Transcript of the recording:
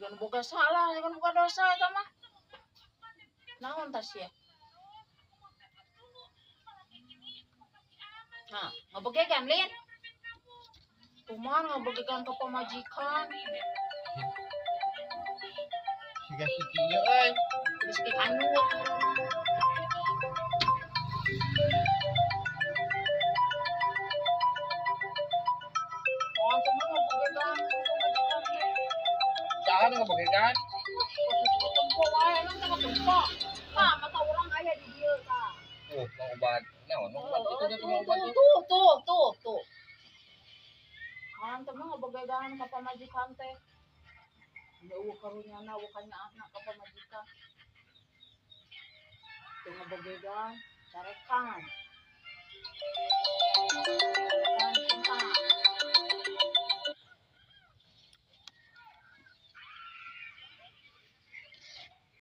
Siga nu boga salah, siga nu boga dosa eta mah. Naon tas ya? Nah, ngabegegan Lin. Kumaha ngabegegan ka pamajikan? Siga si kieu euy. Geus ki kanyut. Oh, tuh mah ngabegegan ka pamajikan teh. Saha nu ngabegegan? Kudu tempo wae, emang teh tempo. Tah, mata urang aya di dieu tah. Tuh, mau obat. Naon mau obat itu Tuh, tuh mau obat tuh, tuh. tuh, tuh, tuh, tuh. Kan teh mah ngabegegan ka pamajikan teh. Nya eueuh karunyana, eueuh kanyaahna ka pamajikan. Teu ngabegegan, carekan.